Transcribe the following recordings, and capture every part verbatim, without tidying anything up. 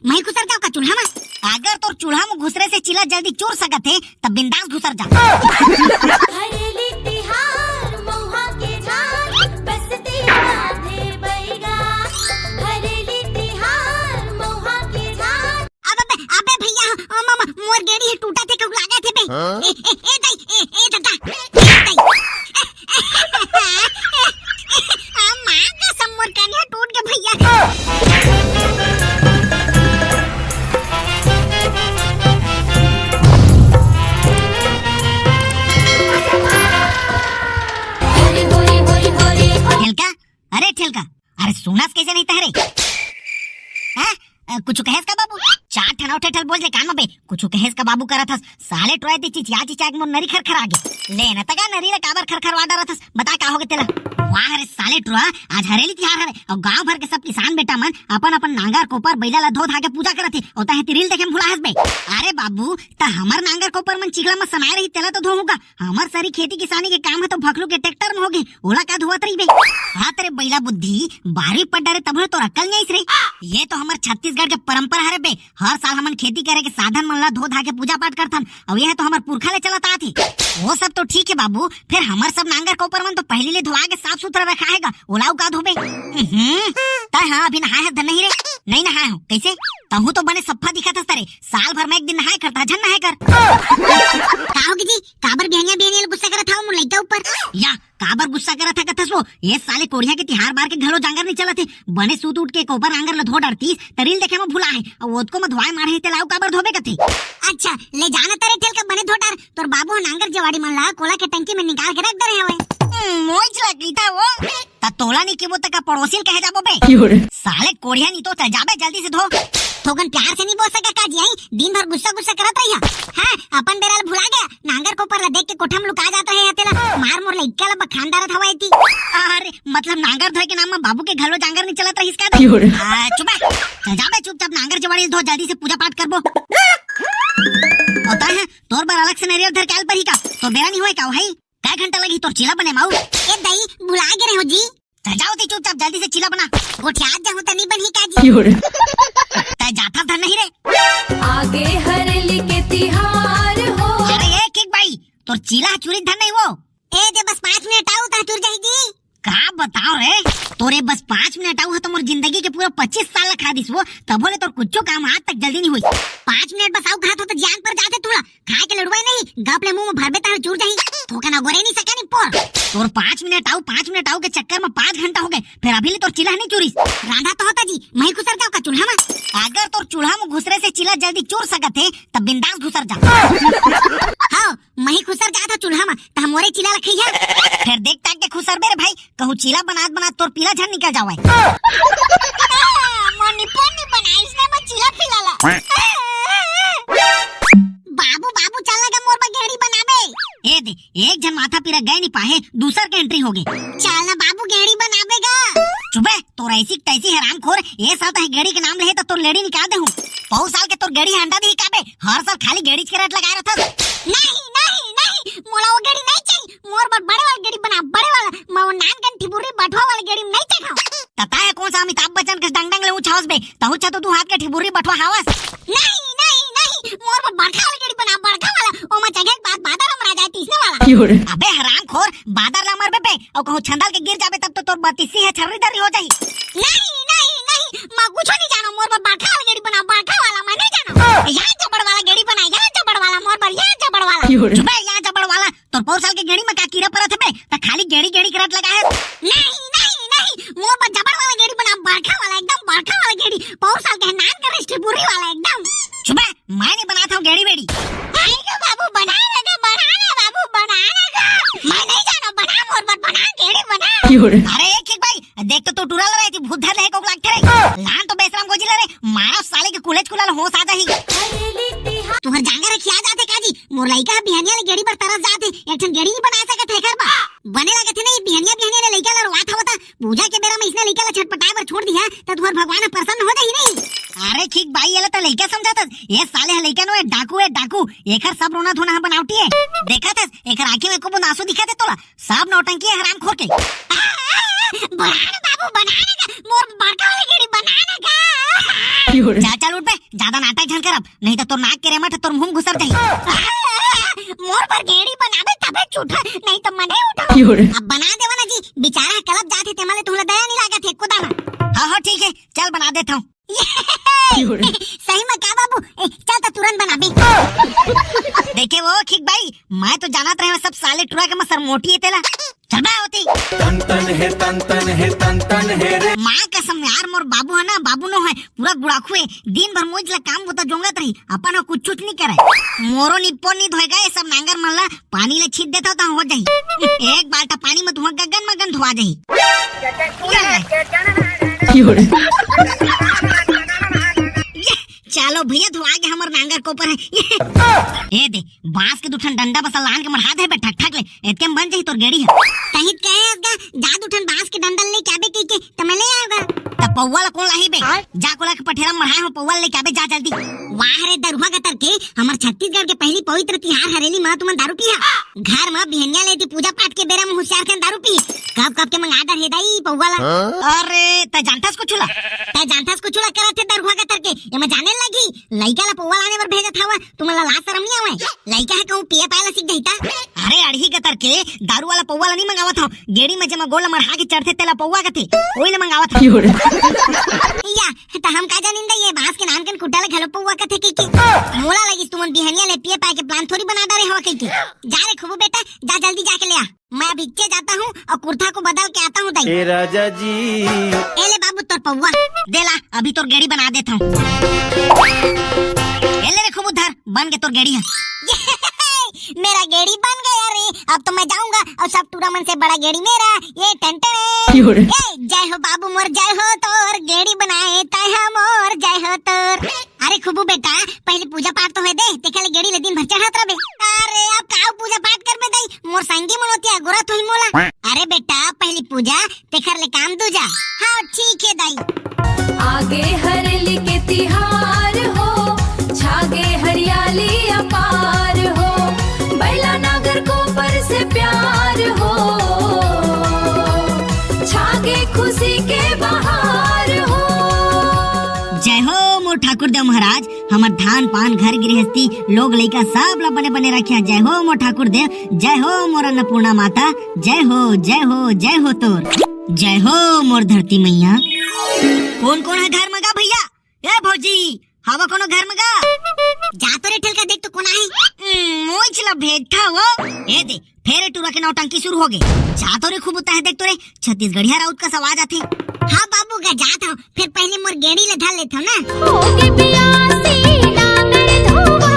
मैं खुसर जाओ का चूल्हा में? अगर तोर चूल्हा में घुसरे से चीला जल्दी चूर सकत हे, तब बिंदास घुसर जा। हरेली तिहार मउहा के झार, बसते आधे बैगा। हरेली तिहार मउहा के झार। अबे, अबे भैया, ओ मामा, मोर गेड़ी हे टूटा थे, कहूँ लागे थे बे। हाँ? ए, ए, ए दाई, ए, ए दादा, ए दाई। आ, माँ कसम मोर कनिहा टूट गे भैया। ठेलका, अरे ठेलका, अरे सुनस कैसे नहीं तहरे? हाँ? अ, कुछ कहेस का बाबू? चार ठन अउ ठेठल बोल दे कान में बे। कुछ कहेस का बाबू करत हस? साले टुरा एती चिचिया चिचिया के मोर नरी खरखरा गे। ले न तका नरी ला काबर खरखरवा डरत हस? बता का होगे तेला? वाह रे साले टुरा, आज हरेली तिहार हरे अउ गांव भर के सब किसान बेटा मन अपन अपन नांगर कोपर बइला ला धो धा के पूजा करत हे। अउ तहे तिरिल देखे में भुला हस बे। अरे बाबू, त हमर नांगर कोपर मन चिखला म समाये रही तेला तो धोहूं का? हमर सरी खेती किसानी के काम ह तो भखलू के ट्रैक्टर में होगे, ओला का धोवत रहिबे? हाँ तेरे बइला बुद्धि, बारहवीं पढ़ डरे तब तोर अक्कल नहीं आइस रे। ये तो हमर छत्तीसगढ़ के परंपरा हरे बे, हर साल हमन खेती करे के साधन मन ला धो धा के पूजा पाठ करथन, अउ ये तो हमर पुरखा ले चलत आत हे। वो सब तो ठीक है बाबू, फिर हमर सब नांगर कोपर मन तो पहली ले धोवा के साफ सुथरा रखा हेगा, ओला अउ का धोबे? हम्म, तय हाँ अभी नहाए हस धन नहीं रे? नहीं नहाए हो, कैसे? तहूं तो बने सफ्फा दिखत हस तरे, साल भर में एक दिन नहाए कर, ताझन नहाए कर। का होगे जी, काबर बिहनिया बिहनिया ले गुस्सा करत हव मोर लइका ऊपर? या, काबर गुस्सा करत हव कथस वो? ये साले कोरिया के तिहार बार के घलो जांगर नहीं चलत हे। बने सूत उठ के कोपर नांगर ल धो डरतीस, तरिल देखे म भुला हे। अउ ओतको म धोए मारे हे, तेला अउ काबर धोबे कथे? अच्छा, ले जाना तरे ठेलका बने धो डार, तोर बाबू ह नांगर जेवाड़ी मन ला कोला के टंकी में निकाल के रख दे रहे हवे। हम्म, मोइच ला कहिथा वो। त तोला नी किबो त का पड़ोसी ल कहे जाबो बे? क्यों रे? साले कोरिया नी तो चल जाबे जल्दी से धो। थोकन प्यार से नी बोल सका का जी, आई? दिन भर गुस्सा गुस्सा करत रहिया। हाँ, अपन बेरा ल भुला गया। नांगर कोपर ला देख के कोठा म लुका जात हे तेला। मार मोर लइका ला बखान डारत हवा एती। अरे, मतलब नांगर धोए के नाम म बाबू के घलो जांगर नी चलत रहिस का? क्यों रे? आ, चुप बे। चल जाबे चुपचाप नांगर जेवाड़ी ल धो, जल्दी से पूजा पाठ करबो। अउ तय ह, तोर बर अलग से नरियर धर के आल परही का? तोर बेरा नी होय का, ओ भाई? काय घंटा लगही तोर चीला बने म? ए दाई, भुला गे रहे हो जी। त जाओ ती चुपचाप जल्दी से चीला बना। गोठियात जाहूं त नी बनही का जी? क्यों रे? तय जाथस धन नहीं रे। आगे हरेली के तिहार हो। अरे ए किक बाई, तोर चीला चुरी धन नहीं वो। ए दे बस पाँच मिनट आऊ त चुर जाही जी। का बताओ रे, तोरे बस पाँच मिनट आऊ ह तो मोर जिंदगी के पूरा पच्चीस साल ला खा दिस वो, तभो ले तोर कुछो काम आज तक जल्दी नहीं होइस। पाँच मिनट बस आऊ कहा तो, तो जान पर जाते तोला। खाए के लड़ुआ ही नहीं, गप ले मुंह में भरबे तहार चूर जाही। थोकन अगोरे नहीं सका नहीं पोर। तोर पाँच मिनट आऊ, पाँच मिनट आऊ के चक्कर में पाँच घंटा हो गए, फिर अभी ले तोर चीला नहीं चूरिस। रांधा तो होता जी, मैं खुसर जाओ का चूल्हा में। अगर तोर चूल्हा में घुसरे से चीला जल्दी चूर सकत हे, तब बिंदास घुसर जा। हाँ, मैं खुसर जात हूँ चूल्हा में, त हमोरे चीला ल खइहा। फिर देख ताक के खुसर बे रे भाई, कहूँ चीला बनात बनात तोर पीला झन निकल जावय। मोर निपोर नी बनाइस ना, मैं चीला पीला ला। बाबू, बाबू, चल लगा मोर बर गेड़ी बनाबे। ए दे, एक झन माथा पीरा गए नी पाहे, दूसर के एंट्री हो गए। चल ना बाबू, गेड़ी बनाबे गा। चुप बे, तोर ऐसी तैसी हरामखोर, ए साल तहे गेड़ी के नाम लेहे त तोर लेड़ी निकाल देहूं। पौर साल के तोर गेड़ी हंडा देही काबे, हर साल खाली गेड़ी के रेट लगाए रहथस। नहीं, नहीं, नहीं, मोला वो गेड़ी नहीं चाहिए। मोर बर बड़े वाला गेड़ी बना, बड़े वाला। मैं वो नानकन ठिबुर्री बठवा वाला गेड़ी में नहीं चढ़ाओ। तता है कौन सा अमिताभ बच्चन के डंग डंग ले ऊंचावस बे? तहु छा तो तू हाथ के ठिबुर्री बठवा हावस। नहीं, नहीं, नहीं, मोर बर बड़का वाला गेड़ी बना, बड़का वाला। ओमा चढ़े के बाद बादर अमरा जाए तीसने वाला। क्यों रे? अबे हरामखोर, बादर ला मरबे बे, अउ कहूं छंदल के गिर जाबे तब तो तोर बतिसी है छर्री दर्री हो जाही। नहीं, नहीं, नहीं, मैं कुछ नहीं जानो, मोर बर बड़का वाला गेड़ी बना, बड़का वाला, मैं नहीं जानो। यहाँ जबड़ वाला गेड़ी बना, यहाँ जबड़ वाला, मोर बर यहाँ जबड़ वाला। क्यों रे? चुप बे, यहाँ जबड़ वाला। तोर पौर साल के गेड़ी में का कीरा परत हे बे? त खाली गेड़ी गेड़ी करत लगा है। नहीं, नहीं, नहीं, मोर बर जबड़ वाला गेड़ी बना, बड़का वाला, एकदम बड़का वाला गेड़ी। पौर साल के नान करे स्ट्रीबुरी वाला एकदम। चुप बे, मैं नहीं बनाता हूँ गेड़ी वेड़ी। आई गा बाबू, बना लगा, बना ना बाबू, बना लगा। मैं नहीं जानो, बना मोर बर, बना गेड़ी बना। क्यों रे? अरे एक एक भाई, देख तो तू टुरा ला रहे थी, भूत धर ले को लागथे रे। लान तो बेसराम गोजी ला रे, मारा साले के कुलेच कुला ला होश आ जाही। तुहर जांगर खिया जाथे का जी? मोर लइका ह बिहनिया ले गेड़ी बर तरस जाथे, एक ठन गेड़ी नहीं बना सकत हे एकर बर। बने लगत हे नहीं, बिहनिया बिहनिया ले लइका ला रोवात हवत। पूजा के बेरा में इसने लइका ला छटपटाए बर छोड़ दिया, त तुहर भगवान ह प्रसन्न हो जाही नहीं। अरे ठीक बाई, एला त लइका समझत हस। ये साले ह लइका नो, ये डाकू है डाकू। एकर सब रोना धोना ह बनावटी है। देखत हस, एकर आँखी में एको बूंद आंसू दिखत हे तोला? सब नौटंकी है हरामखोर के। बना ना बाबू, बना ना गा। मोर बड़का वाला गेड़ी बना ना गा। चल चल उठ बे, ज्यादा नाटक झन करब, नहीं तो तोर नाक के रेमट ह तोर मुंह में घुसर जाही। मोर बर गेड़ी बनाबे तबे उठहूं, नहीं तो मैं नहीं उठहूं। अब बना देवा ना जी, बेचारा ह कलप जात हे, तेमा ले तुमला दया नहीं लागत हे एको दाना। हाँ हाँ ठीक हे, चल बना देत हूँ। सही में का बाबू? ए, चल त तुरंत बनाबे। देखे वो खिक भाई, मैं तो जानत रहेंव सब साले टुरा के मसर मोटी हे तेला। चल बे होती। तन तन हे, तन तन हे, तन तन हे रे। माँ कसम यार, मोर बाबू हे ना, बाबू नो हे, पूरा गुड़ाखू हे। दिन भर मोइच ला काम बुता जोंगत रही, अपन ह कुछ कुछ नहीं करे। मोरो निप्पो नहीं धोएगा ये सब नांगर मन ला, पानी ले छीट देता तो हो जाही। एक बाल्टा पानी में धुआं गगन मगन धुआ जाही। ये, चलो भैया, धुआ के हमर नांगर कोपर हे। ए दे, बांस के दू ठन डंडा बस लान के मढ़ा दे बे, ठक ठक ले, एतके में बन जाही तोर गेड़ी ह। कहित कहे हस गा, जा दू ठन बांस के डंडा लेके आबे कहिके, त मैं ले आएंव गा। त पौवा ला कोन लाही बे? जा कोला के पठेरा मढ़ाए हो, पौवा ला लेके आबे, जा जल्दी। वाह रे दरुहा गतर के, हमर छत्तीसगढ़ के पहली पवित्र तिहार हरेली मा तुमन दारू पीहा। घर मा बिहनिया ले ती पूजा पाठ के बेरा में हुसियार कन दारू पी। कब कब के मंगा डर हे दाई पौवा ला। अरे, तै जानथस कुछु ला? तै जानथस कुछु ला करत हे दरुहा गतर के, एमा जाने लगी। लइका ला पौवा लाने बर भेजत हवा, तुमन ला लाज शरम नहीं आवय? लइका ह कहूँ पिए पाए ला सीख जाही ता। अरे अड़ही गतर के, दारू वाला पौवा ला नहीं मंगावत हव, गेड़ी में जेमा गोड़ ला मढ़ा के चढ़थे तेला पौवा कथे, ओही ला मंगावत हव। या, त हम का जानिन दा ये बांस के नान कन कुटा ला घलो पौवा कथे कहिके। मोला लगिस तुमन बिहनिया ले पिए पाए के plan थोड़ी बना डारे हवा कहिके। जा रे खूबू बेटा, जा जल्दी जाके ले आ। मैं अब हिच्चे जाता हूँ और कुर्ता को बदल के आता हूँ दाई। ए राजा जी। ए ले बाबू तोर पौवा। दे ला, अभी तोर गेड़ी बना देता हूँ। ए ले रे खूबू धर, बन के तोर गेड़ी ह। मेरा गेड़ी बन गया रे, अब तो मैं जाऊंगा और सब टूरा मन से बड़ा गेड़ी मेरा। ये टन टन। ए, जय हो बाबू मोर, जय हो तोर, गेड़ी बनाए तै हा मोर, जय हो तोर। अरे खूबू बेटा, पहले पूजा पाठ तो होए दे, तेखर ले गेड़ी ले दिन भर चढ़त रबे। अरे अब का पूजा पाठ करबे दाई, मोर संगी मन होती है, गुरत होही मोला। अरे बेटा, पहली पूजा, तेखर ले काम दूजा। हाँ, ठीक है दाई। आगे हरेली के तिहार हो, छागे हरियाली अपार हो, बैला नागर कोपर से प्यार हो, छागे खुशी के बहार हो। जय हो मोर ठाकुर देव महाराज, हमर धान पान घर गृहस्थी लोग लइका सब ला बने बने रखिया। जय हो मोर ठाकुर देव, जय हो मोर अन्नपूर्णा माता, जय हो, जय हो, जय हो तोर, जय हो मोर धरती मैया। कोन कोन है घर में गा भैया? ए भौजी, हवा कोनो घर में गा? जा तो रे ठेलका देख तो कोन आहे। हम्म, मोइच ला भेजता हो। ए दे, फेर ए टुरा के नौटंकी शुरू हो गए। जा तो रे खूब उताहे देख तो रे, छत्तीसगढ़िया राउत का आवाज आथे। हाँ बाबू गा जात हूँ, फिर पहले मोर गेड़ी ले धर लेता हूँ ना। होगे बियासी नांगर धोवा।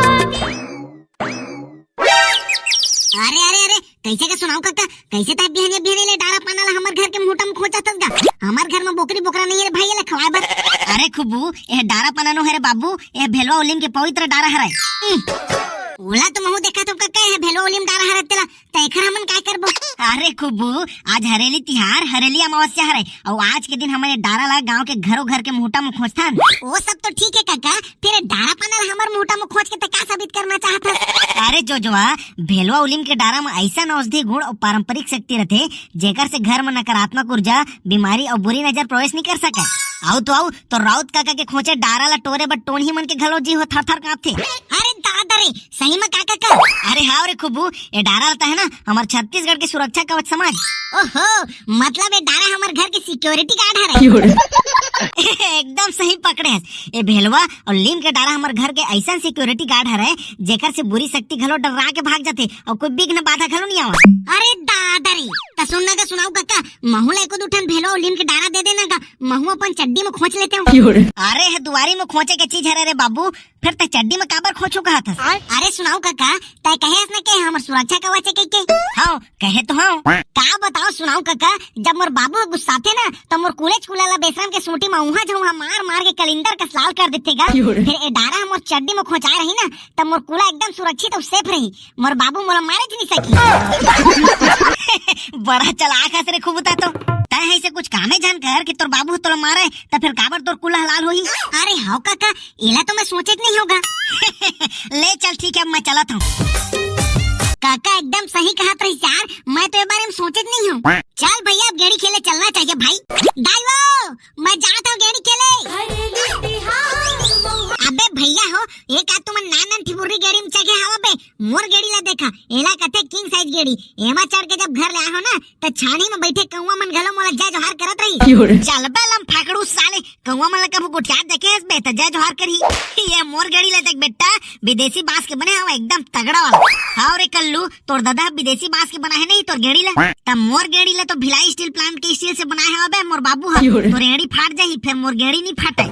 अरे, अरे, अरे, कैसे का सुनाव कका? कैसे तै बिहनिया बिहनिया ले डारा पाना ला हमर घर के मुहूटा में खोचत हस गा? हमर घर में बोकरी बोकरा नहीं है रे भाई, ये ले खवाए बर। अरे खुबू, ए डारा पाना नो है रे बाबू, ए भेलवा उलिम के पवित्र डारा हरे। हम्म। ओला तो महू देखा तो कका, ए भेलवा उलिम डारा हरे तेला, त एखर हमन काय करबो? अरे खुबू, आज हरेली तिहार, हरेली अमावस्या हरे, अउ आज के दिन हमन ए डारा ला गांव के घरो घर के मुहूटा में खोचथन। ओ सब तो ठीक है कका, फिर ए डारा पाना ला हमर मुहूटा में खोच के तै का साबित करना चाहत हस? अरे जोजवा, भेलवा उलिम के डारा में ऐसा औषधि गुण अउ पारंपरिक शक्ति रथे, जेकर से घर में नकारात्मक ऊर्जा, बीमारी अउ बुरी नजर प्रवेश नहीं कर सके। आऊ तो आऊ, तो राउत काका के खोचे डारा ला टोरे बर टोनही मन के घलो जी हो थर थर कांपथे। अरे दादा रे, सही में काका का? अरे हाव रे खुबू, ए डारा रहता है ना, हमर छत्तीसगढ़ के सुरक्षा कवच समझ। ओहो, मतलब ए डारा हमर घर के security guard हरे। एकदम सही पकड़े हस। ए भेलवा अउ लीम के डारा हमर घर के ऐसन security guard हरे, जेकर से बुरी शक्ति घलो डर्रा के भाग जाथे अउ कोई विघ्न बाधा घलो नहीं आवा। अरे दादा रे, त सुन ना गा सुनाऊ काका, महू ला एको दू ठन भेलवा अउ लीम के डारा दे देना गा, महू अपन चड्डी में खोच लेते हूँ। अरे, हे दुआरी में खोचे के चीज हरे रे बाबू, फिर तै चड्डी में काबर खोचू कहत हस? अरे सुनाऊ काका, तै कहे हस ना के हमर सुरक्षा कवच है कहिके। हाँ, कहे तो हाँ। का बताओ सुनाऊ काका, जब मोर बाबू गुस्साथे ना, त मोर कुलेच कुला ला बेशरम के सूटी में उहाँ झउहाँ मार मार के कलिंदर कस लाल कर देथे गा। फिर ए डारा मोर चड्डी में खोचाए रही ना, त मोर कुला एकदम सुरक्षित अउ safe रही। मोर बाबू मोला मारे नहीं सकी। बड़ा चालाक हस रे खुबू तै तो। तै ऐसे कुछ कामे झन कर कि तोर बाबू तोला मारे, त फिर काबर तोर कुला लाल होही? अरे हाव काका, एला तो मैं सोचे नहीं होगा। ले चल ठीक है, अब मैं चलत हूँ। काका एकदम सही कहत रहिस यार, मैं तो ए बारे में सोचे नहीं हूँ। चल भैया, अब गेड़ी खेले चलना चाहिए भाई। दाई वो, मैं जात हूँ गेड़ी खेले। हरेली तिहार ए का तुमन नान नान ठिपुर्री गेड़ी में चघे हवा बे? मोर गेड़ी ला देखा, एला कथे किंग साइज गेड़ी। एमा चढ़ के जब घर ले आहो ना, त छानी में बैठे कौवा मन घलो मोला जय जोहार करत रही। चल बे लम फाकड़ू साले, कौवा मन ला कभू गोठियात देखे हस बे त जय जोहार करही। ये मोर गेड़ी ला देख बेटा, विदेशी बांस के बने हवा, एकदम तगड़ा वाला। हाव रे कल्लू, तोर ददा विदेशी बांस के बनाए हे नहीं तोर गेड़ी ला, त मोर गेड़ी ला तो भिलाई स्टील प्लांट के स्टील से बनाए हवा बे मोर बाबू ह। तोर एड़ी फाट जाही, फेर मोर गेड़ी नहीं फाटे।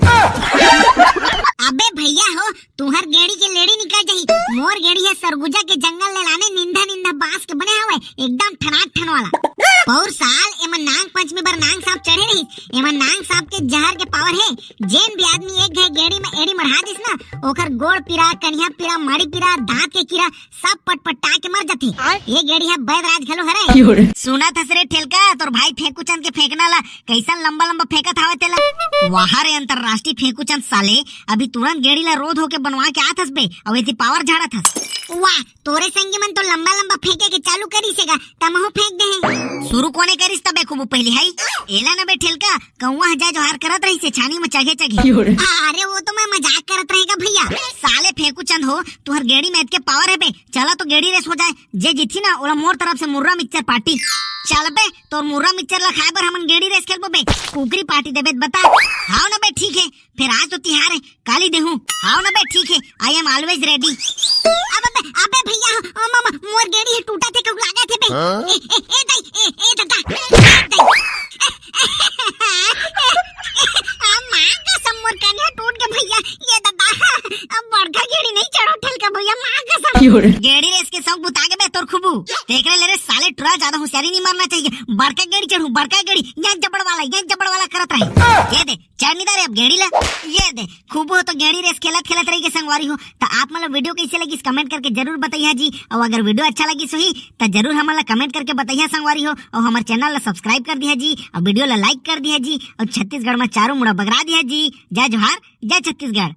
अबे भैया हो, तुहर गेड़ी के लेड़ी निकल जाही। मोर गेड़ी ह सरगुजा के जंगल ले लाने निंदा निंदा बांस के बने हवय, एकदम ठनाठन वाला। पौर साल एमन नांग पंचमी बर नांग सांप चढ़े रहिस। एमन नांग सांप के जहर के पावर हे, जेन भी आदमी एक घे गेड़ी में एड़ी मढ़ा दिस ना, ओकर गोड़ पीरा, कनिहा पीरा, माड़ी पीरा, दांत के कीरा, सब पटपटा के मर जाथे। ये गेड़ी ह बैदराज घलो हरे। सुनत हस रे ठेलका, तोर भाई फेंकू चंद के फेंकना ला, कैसन लंबा लंबा फेंकत हवे तेला। वाह रे अंतर्राष्ट्रीय फेंकू चंद साले, अभी तुरंत गेड़ी ला रोध होके बनवा के आत हस बे, अउ एती पावर झाड़त हस। वाह, तोरे संगी मन तो लंबा लंबा फेंके के चालू करिस हे गा, त महू फेंक दे हे। शुरू कोने करिस तबे खूब पहली हई। एला न बे ठेलका, कौवा ह जय जोहार करत रहिस हे छानी में चघे चघे। अरे वो तो मैं मजाक करत रहेगा भैया। साले फेंकू चंद हो, तुहर गेड़ी में एतके पावर हे बे, चला तो गेड़ी रेस हो जाए, जे जीती ना ओला मोर तरफ से मुर्रा मिक्सचर पार्टी। चल बे, तोर मुर्रा मिक्सचर ला खाए बर हमन गेड़ी रेस खेलबो बे, कुकरी पार्टी देबे त बता। हाव ना बे, ठीक हे, फेर आज तो तिहार हे, काली देहूं। हाव ना बे, ठीक हे, I am always ready। अबे, अबे भैया, ओ मामा, मोर गेड़ी हे, टूटा थे, कहू लागत हे बे। हाँ? ए, ए, ए दाई, ए, ए दादा, ए दाई। आ, माँ कसम, मोर कनिहा टूट गे भैया, ये दादा। अब बड़का गेड़ी नहीं चढ़ो ठेलका भैया, माँ कसम। गेड़ी रेस के शौक बुता गे बे तोर खूबू। तेकरे ले रे साले टुरा, ज्यादा होशियारी नहीं मारना चाहिए। बड़का गेड़ी चढ़ू, बड़का गेड़ी, ये जबड़ वाला, ये जबड़ वाला करत रहे। ये दे, चढ़ नहीं दा रे अब गेड़ी ला। ये दे, खूबू हो तो गेड़ी रेस खेलत खेलत रही के संगवारी हो। तो आप मन ला वीडियो कैसे लगिस, कमेंट करके जरूर बताइया जी। और अगर वीडियो अच्छा लगिस होही, तो जरूर हमन ला कमेंट करके बताइया संगवारी हो। और हमारे चैनल ला सब्सक्राइब कर दिया जी, और वीडियो ला लाइक कर दिया जी, और छत्तीसगढ़ में चारों मुड़ा बगरा दिया जी। जय जोहार, जय छत्तीसगढ़।